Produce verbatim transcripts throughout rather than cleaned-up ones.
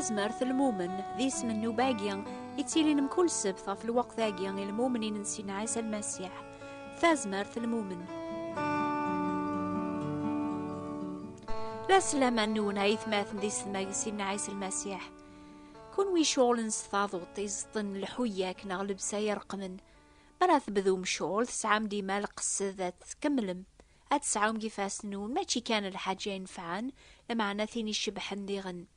Tazmert n lmumen d isem n nnuba-agi yettilin mkul ssebt ɣef lweqt-agi i lmumnin n Sidna Ɛisa Lmasiḥ. Tazmert n lmumen. La sslam-nwen a yetmaten d yessetma n Sidna Ɛisa Lmasiḥ. Kunwi iceɣlen s taḍuṭ iẓeṭṭen n lḥuyak neɣ llebsa ireqqmen, mi ara tebdum ccɣel tesɛam dima lqesd ad tkemmlem, ad tesɛum deg ifassen-nwen mačči kan lḥaǧa inefɛen, lameɛna tin icebḥen diɣen.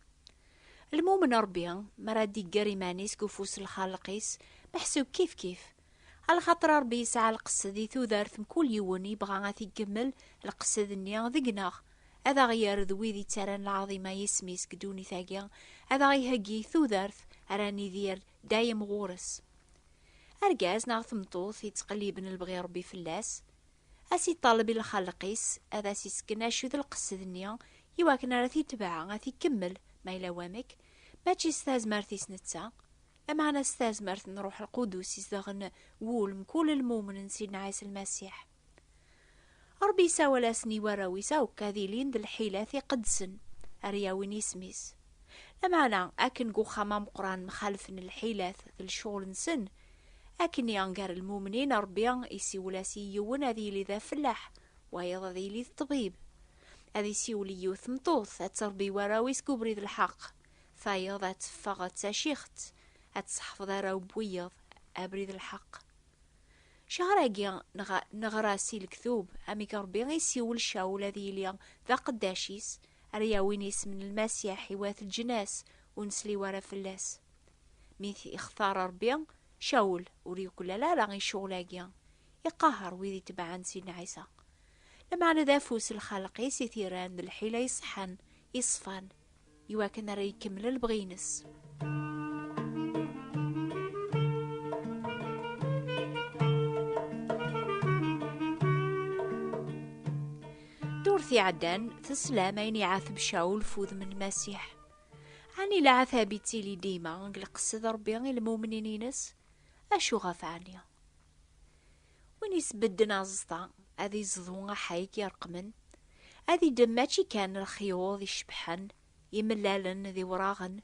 Lmumen Ṛebbi, mi ara d-igger iman-is deg ufus n lxaleq-is, meḥsub kifkif. Alaxaṭer Ṛebbi yesɛa lqesd i tudert mkul yiwen yebɣa ad t-ikemmel lqesd-nni deg-neɣ, ad aɣ-yerr d wid yettarran lɛaḍima n yisem-is deg ddunit-agi, ad aɣ-iheggi tudert ara nidir dayem ɣur-s. Argaz neɣ tmeṭṭut yettqelliben lebɣi Ṛebbi fell-as, ad s-iṭaleb i lxaleq-is ad as-isken acu d lqesd-nni iwakken ara t-itbeɛ, ad t-ikemmel, ma yella wamek, mačči s tazmert-is netta, lameɛna s tazmert n Ṛṛuḥ Lqudus izedɣen wul mkul lmumen n Sidna Ɛisa Lmasiḥ. Ṛebbi isawal-asen i warraw-is akk ad ilin d lḥilat iqedsen, ar yawin isem-is. Lameɛna, akken deg uxxam ameqqran mxalfen lḥilat d lecɣel-nsen, akken gar lmumnin Ṛebbi isiwel-as i yiwen ad yili d afellaḥ, wayeḍ ad yili d ṭṭbib. Ad isiwel i yiwet tmeṭṭut ad terbi warraw-is deg ubrid lḥeqq, tayeḍ ad teffeɣ d tacixt, ad tesseḥfeḍ arraw n wiyeḍ abrid lḥeqq. Cehṛ-agi neɣ-, neɣra si lektub amek Ṛebbi isiwel Cawul ad yili d aqeddac-is, ara yawin isem n Lmasiḥ i wat leǧnas ur nesli wara fell-as. Mi t-ixtar Ṛebbi, Cawul ur yuklal ara i ccɣel-agi, iqaher wid itebɛen Sidna Ɛisa. Lameɛna d afus n lxaleq-is i t-irran d lḥila iṣeḥḥan, iṣfan, iwakken ara ikemmel lebɣi-ines. Ddurt iɛeddan, teslam ayen iɛateb Cawul f udem n Lmasiḥ. Ɛni leɛtab ittili dima deg lqesd Ṛebbi i lmumnin-ines? Acu ɣef ɛni? Win isbedden aẓeṭṭa, ad iẓḍu aḥayk ireqqmen, ad iddem mačči kan lexyuḍ icebḥen, imellalen d iwraɣen,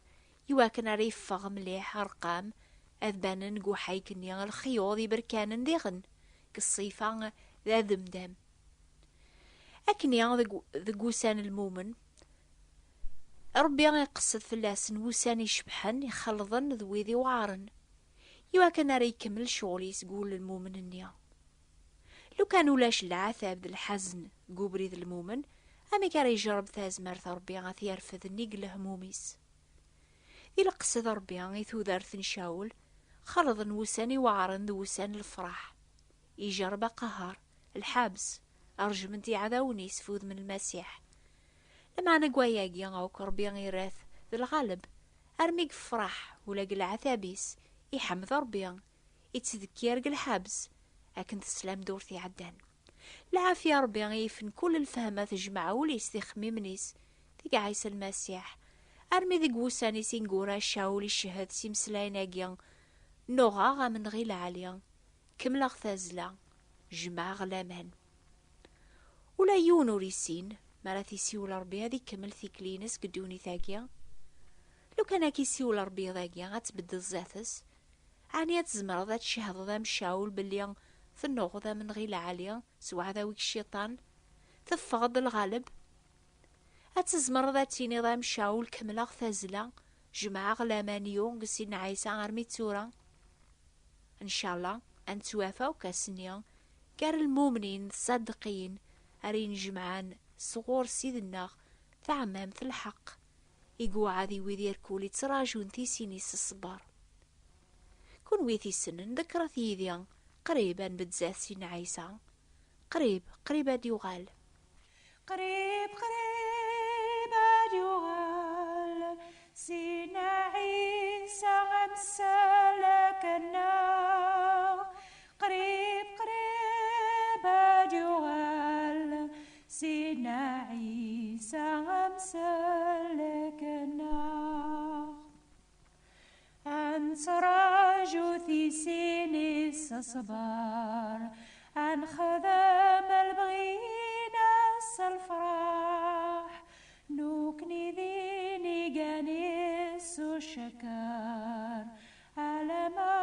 iwakken ara yeffeɣ mliḥ arqam, ad banen deg uḥayk-nni lexyuḍ iberkanen diɣen, deg ṣṣifa d ademdam. Akkenni deg, deg wussan n lmumen, Ṛebbi iqeṣṣed fell-asen wussan icebḥen, ixelḍen d wid iweɛṛen, iwakken ara ikemmel ccɣel-is deg wul n lmumen-nni. Lukan ulac leɛtab d lḥazen deg ubrid n lmumen, amek ara yejreb tazmert n Ṛebbi ad t-yerfed nnig lehmum-is? Di leqsed Ṛebbi i tudert n Cawul, xelḍen wussan iweɛṛen d wussan n lefṛaḥ. Ijerreb aqehher, lḥebs, rejmen-t iɛdawen-is f udem n Lmasiḥ. Lameɛna deg wayagi akk Ṛebbi irra-t d lɣaleb, armi yefṛeḥ ula deg leɛtab-is, iḥmed Ṛebbi, ittdekkir deg lḥebs, akken teslam ddurt iɛeddan. Lɛafya Ṛebbi i yifen kul lfehma tejmeɛ ul-is d ixemmimen-is deg Ɛisa Lmasiḥ, armi deg wussan-is ineggura Cawul icehhed s imeslayen-agi: "Nuɣeɣ amenɣi lɛali, kemmleɣ tazzla, jemɛeɣ laman." Ula yiwen ur issin mi ara t-isiwel Ṛebbi ad ikemmel tikli-ines deg ddunit-agi. Lukan ad k-isiwel Ṛebbi dagi, ad tbeddel zdat-s, ɛni ad tzemreḍ ad tcehdeḍ am Cawul belli tennuɣeḍ amenɣi lɛali s weɛdaw-ik Cciṭan, teffeɣeḍ d lɣaleb? Ad tzemreḍ ad tiniḍ am Cawul: "Kemmleɣ tazzla, jemɛeɣ laman-iw deg Sidna Ɛisa armi d tura"? Ncallah ad nettwaf akk ass-nni gar lmumnin d ṣṣaddiqin ara yenjemɛen sɣur Ssid-nneɣ, taɛmamt n lḥeqq, i iwɛed i wid irkul ittraǧun tisin-is s ṣṣber. Kunwi t-issnen, ḍekkret yid-i, qrib ad nbedd zdat Sidna Ɛisa. Qrib, qrib ad d-yuɣal. Qrib, qrib ad d-yuɣal Sidna Ɛisa amsellek-nneɣ. Qrib, qrib ad d-yuɣal Sidna Ɛisa amsellek-nneɣ. Ad nettraǧu tisin-is s ṣṣber, ad nexdem lebɣi-ines s lefṛaḥ, nukni d Cekkeṛ, alama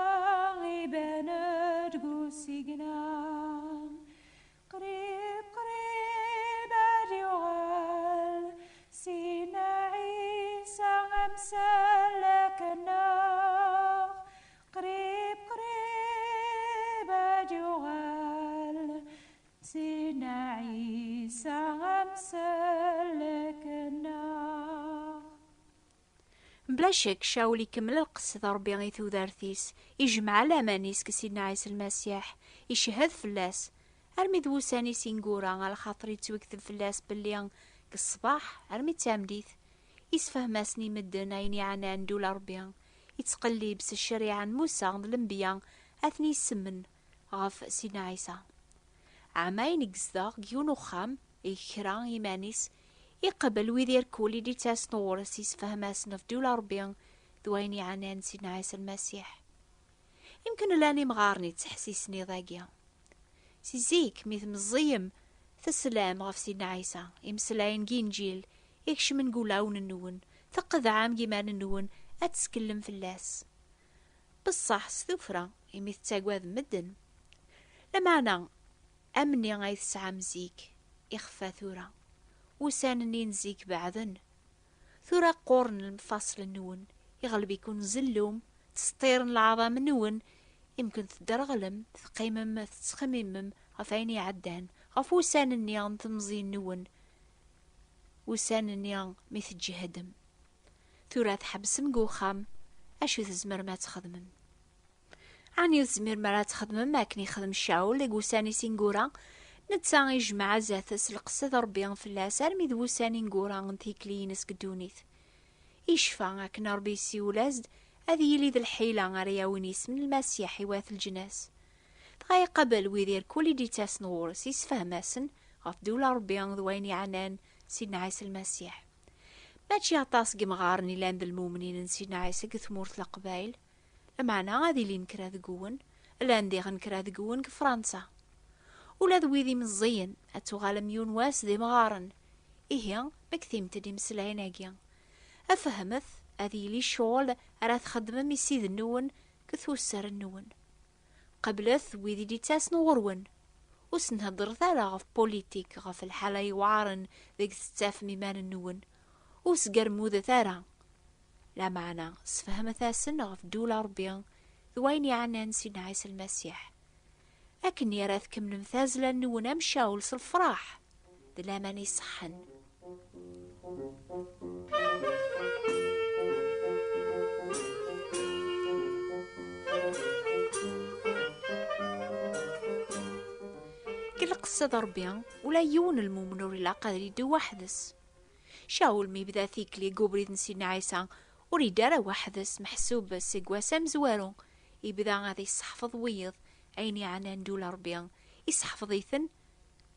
iban-d deg usigna. Qrib, qrib ad yuɣal Sidna Ɛisa amsellek-nneɣ. Qrib, qrib ad yuɣal Sidna Ɛisa amsellek-nneɣ. Mebla ccek, Cawul ikemmel lqess d Ṛebbi i tudert-is, ijmeɛ laman-is deg Sidna Ɛisa Lmasiḥ, icehhed fell-as, armi d wussan-is ineggura, alaxaṭer yettwekteb fell-as belli deg ṣṣbeḥ armi d tameddit, isefhem-asen i medden ayen yeɛnan ddula Ṛebbi, ittqellib s ccariɛa n Musa d lenbiya ad ten-yessemmen ɣef Sidna Ɛisa. Ɛamayen i yezdeɣ deg yiwen uxxam, i kra iman-is, iqabel wid irkul i d-ittasen ɣur-s, isefhem-asen ɣef ddula Ṛebbi d wayen yeɛnan Sidna Ɛisa Lmasiḥ. Imken llan imɣaren yettḥessisen iḍ-agi. Si zik, mi tmeẓẓiyem, teslam ɣef Sidna Ɛisa, imeslayen n yinǧil ikecmen deg wulawen-nwen, tqedɛem deg iman-nwen ad tettkellem fell-as. Beṣṣeḥ s tuffra, imi tettagadem medden. Lameɛna, amni ay tesɛam zik, ixfa tura. Ussan-nni n zik beɛden. Tura qquren lemfaṣel-nwen, iɣleb-iken uzellum, ttseṭṭiren leɛḍam-nwen, imken tedderɣlem, teqqimem tettxemmimem ɣef ayen iɛeddan, ɣef wussan-nni n temẓi-nwen, ussan-nni mi tǧehdem. Tura tḥebsem deg uxxam, acu tzemrem ad txedmem? Ɛni ur tezmirem ara ad txedmem akken ixdem Cawul deg wussan-is ineggura? Netta ijmeɛ zdat-s lqess n Ṛebbi fell-as armi d wussan ineggura n tikli-ines deg ddunit. Icfa akken Ṛebbi yessiwel-as-d ad yili d lḥila ara yawin isem n Lmasiḥ i wat leǧnas. Dɣa iqabel wid irkul i d-ittasen ɣur-s, isefhem-asen ɣef ddula Ṛebbi d wayen yeɛnan Sidna Ɛisa Lmasiḥ. Mačči aṭas n yimɣaren i llan d lmumnin n Sidna Ɛisa deg tmurt n Leqbayel, lameɛna ad ilin kra deg-wen, llan diɣen kra deg-wen deg Fransa. Ula d wid imeẓẓiyen ad tuɣalem yiwen wass d imɣaren. Ihi, mmektimt-d imeslayen-agi. Afehmet ad yili ccɣel ara txeddmem i Ssid-nwen deg tusser-nwen. Qeblet wid i d-ittasen ɣur-wen. Ur sen-heddret ara ɣef politik, ɣef lḥala iweɛren deg tettafem iman-nwen. Ur sgermudet ara. Lameɛna, sfehmet-asen ɣef ddula Ṛebbi d wayen yeɛnan Sidna Ɛisa Lmasiḥ. Akken ara tkemmlem tazzla-nwen am Cawul s lefṛaḥ d laman iṣeḥḥen. Deg lqessa d Ṛebbi, ula yiwen n lmumen ur ilaq ad yeddu weḥd-s. Cawul mi yebda tikli deg ubrid n Sidna Ɛisa, ur yedda ara weḥd-s, meḥsub seg wass amezwaru, yebda ad yesseḥfeḍ wiyiḍ ayen yeɛnan ddula Ṛebbi, yesseḥfeḍ-iten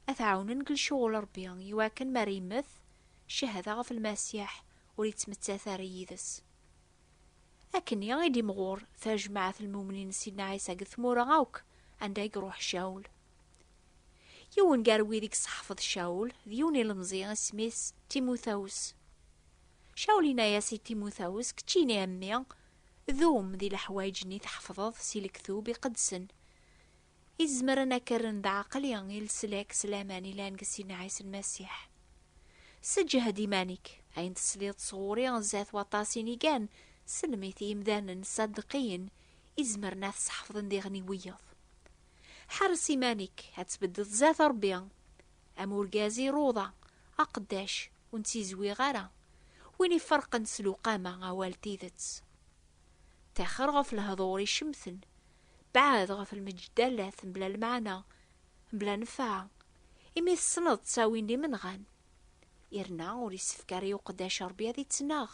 ad t-ɛawnen deg lecɣal Ṛebbi, iwakken mi ara yemmet, ccahada ɣef Lmasiḥ ur yettmettat ara yid-s. Akken i d-imɣur tajmaɛt n lmumnin n Sidna Ɛisa deg tmura akk anda i iruḥ Cawul. Yiwen gar wid i yesseḥfeḍ Cawul d yiwen ilemẓi isem-is Timutawes. Cawul yenna-yas i Timutawes: "Keččini a mmi, dum di leḥwayeǧ-nni tḥefḍeḍ si lektub iqedsen. Izemren ad k-rren d aɛeqli i leslak s laman ilan deg Sidna Ɛisa Lmasiḥ. Seǧhed iman-ik, ayen tesliḍ sɣur-i zdat waṭas inigan, sellem-it i yimdanen ṣaddeqiyen, izemren ad t-sḥefḍen diɣen i wiyaḍ. Ḥerres iman-ik ad tbeddeḍ zdat Ṛebbi, am urgaz iruḍa, aqeddac ur nettizwiɣ ara, win iferqen s lewqama awal tidet. Taxer ɣef lehdur icemten, beɛɛed ɣef lmeǧdalat mebla lmeɛna, mebla nnfeɛ, imi tessneḍ ttawin d imenɣan. Irna ur yessefk ara i uqeddac Ṛebbi ad ittnaɣ,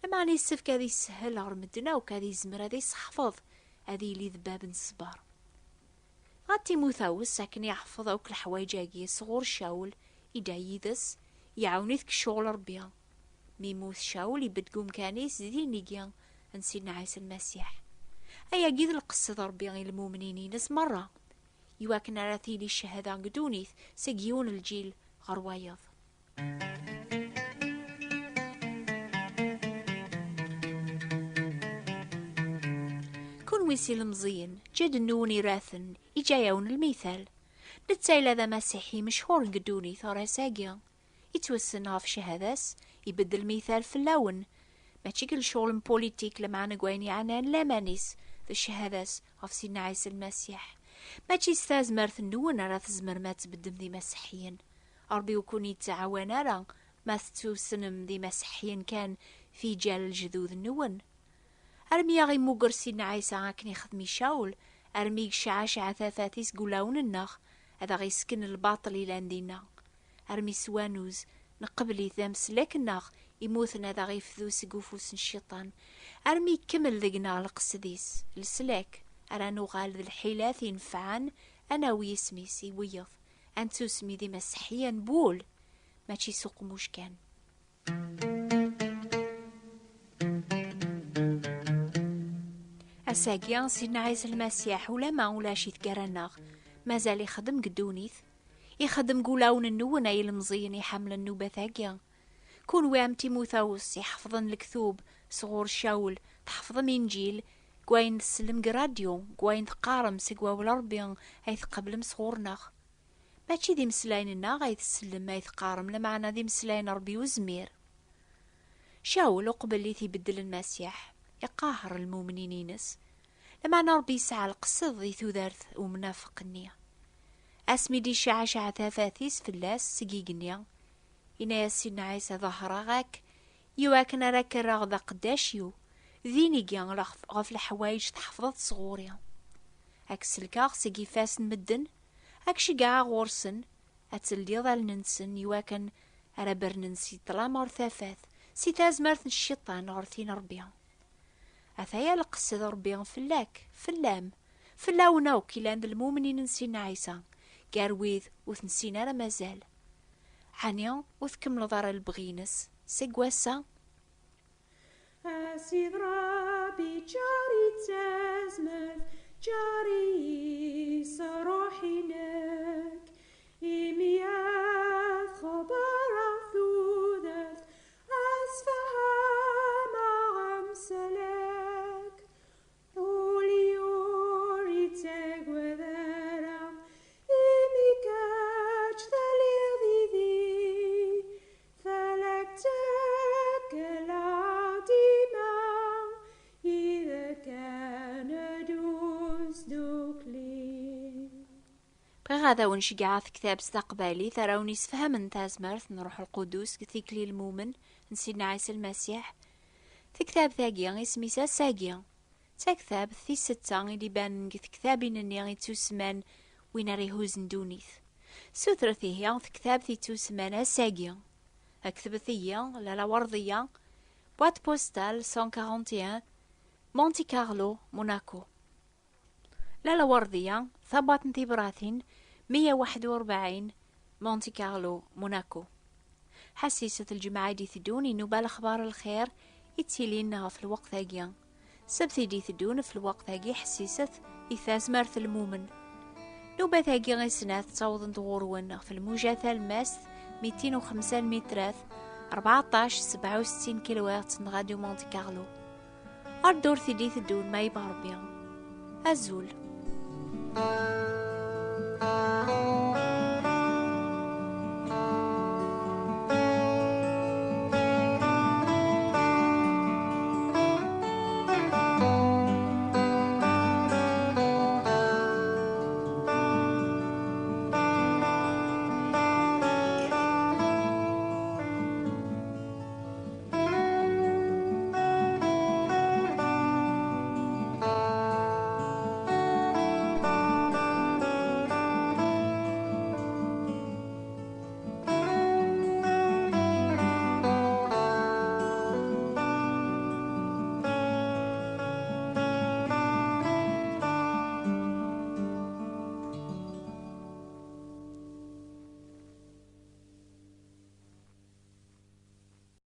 lameɛna yessefk ad yessehel ɣer medden akk, ad yezmer ad iseḥfeḍ, ad yili d bab n ṣṣber." Dɣa Timutawes, akken iɛefeḍ akk leḥwayeǧ-agi sɣur Cawul, idda yid-s, iɛawen-it deg ccɣel Ṛebbi. Mi yemmut Cawul, ibedd deg umkan-is d inigi n Sidna Ɛisa Lmasiḥ. Ayagi d lqesd Ṛebbi i lmumnin-ines merra, iwakken ara tili ccahada deg ddunit seg yiwen lǧil ɣer wayeḍ. Wis ilemẓiyen, ǧǧad-nwen iraten, iǧǧa-yawen lmital. Netta yella d amasiḥi mechuṛ deg ddunit ɣer ass-agi. Ittwassen ɣef cchada-s, ibeddel lmital fell-awen. Mačči deg lecɣel n politik, lameɛna deg wayen yeɛnan laman-is d cchada-s ɣef Sidna Ɛisa Lmasiḥ. Mačči s tazmert-nwen ara tzemrem ad tbeddem d imasiḥiyen. Ṛebbi ur ken-yettɛawan ara ma tettusnem d imasiḥiyen kan fi ǧal lejdud-nwen. Armi aɣ-immuger Sidna Ɛisa akken ixdem i Cawel, armi yecɛaceɛ tafat-is deg wulawen-nneɣ, ad aɣ-isken lbaṭel ilan dinna. Armi s wanuz, nqebl-it d ameslak-nneɣ, imuten ad aɣ-ifdu seg ufus n cciṭan. Armi ikemmel deg-neɣ lqesd-is, leslak, ara nuɣal d lḥilat inefɛen, ad nawi isem-is i wiyeḍ, ad nettusmi d imaseḥḥiyen n wul, mačči s uqmuc kan. Ass-agi, Sidna Ɛisa Lmasiḥ, ulama ulac-it gar-aneɣ, mazal ixeddem deg ddunit. Ixeddem deg wulawen-nwen, ay ilemẓiyen iḥemmlen nnubat-agi. Kunwi am Timutawes iḥefḍen lektub sɣur Cawel, tḥefḍem Inǧil, deg wayen tsellem deg radyu, deg wayen teqqarem seg wawal Ṛebbi ay tqeblem sɣur-neɣ. Mačči d imeslayen-nneɣ ay tsellem, ay teqqarem, lameɛna d imeslayen n Ṛebbi uzmir. Cawel, uqbel i t-ibeddel Lmasiḥ, iqaher lmumnin-ines, lameɛna Ṛebbi yesɛa lqesd di tudert umnafeq-nni. Asmi d-icɛaceɛ tafat-is fell-as seg igenni, yenna-yas Sidna Ɛisa: "Ḍehreɣ-ak, iwakken ara k-rreɣ d aqeddac-iw, d inigi ɣef, ɣef leḥwayeǧ tḥefḍeḍ sɣur-i. Ad k-selkeɣ seg ifassen n medden, ad k-ceggɛeɣ ɣur-sen, ad teldiḍ allen-nsen, iwakken ara bernen si ṭṭlam ɣer tafat, si tazmert n cciṭan ɣer tin n Ṛebbi." Ataya lqesd n Ṛebbi fell-ak, fell-am, fell-awen akk ilan d lmumnin n Sidna Ɛisa, gar wid ur t-nessin ara mazal. Ɛni ur tkemmleḍ ara lebɣi-ines seg wass-a? A Sidi Ṛebbi, ǧǧer-iyi d tazmert, ǧǧer-iyi s ṛṛuḥ-inek, imi ad xebbreɣ tudert, ad sfehmeɣ amsal-ik. Ul-iw ur yettagad ara, imi kečč telliḍ yid-i, fell-ak ttekleɣ dima, yid-k ad neddu sdukli. Bɣiɣ ad awen-ceggɛeɣ tektabt taqbaylit ara awen-yessefhamen tazmert n Ṛṛuḥ Lqudus deg tikli n lmumen n Sidna Ɛisa Lmasiḥ. Tektabt-agi isem-is Ass-agi. D taktabt tis setta i d-ibanen deg tektabin-nni ittusemman Win ara ihuzzen ddunit. Sutret ihi tektabt ittusemman Ass-agi. Ketbet-iyi Lalla Werdiya, boîte postale cent quarante et un, Monte Carlo, Monaco. Lalla Werdiya, tabwaṭ n tibratin meyya u waḥed u rebɛin, Monte Carlo, Monaco. Ḥassiset lǧemɛa i d-iteddun i nnuba Lexbar Lxir ittilin ɣef lweqt-agi. Ssebt i d-iteddun ɣef lweqt-agi, ḥessiset i tazmert n lmumen. Nnubat-agi i snat ttawḍent ɣur-wen ɣef lmuja talemmast mitin u xemsa lmitrat, rbeɛṭac sebɛa u settin kilohertz n Radio Monte Carlo. Ar ddurt i d-iteddun ma yebɣa Ṛebbi. Azul.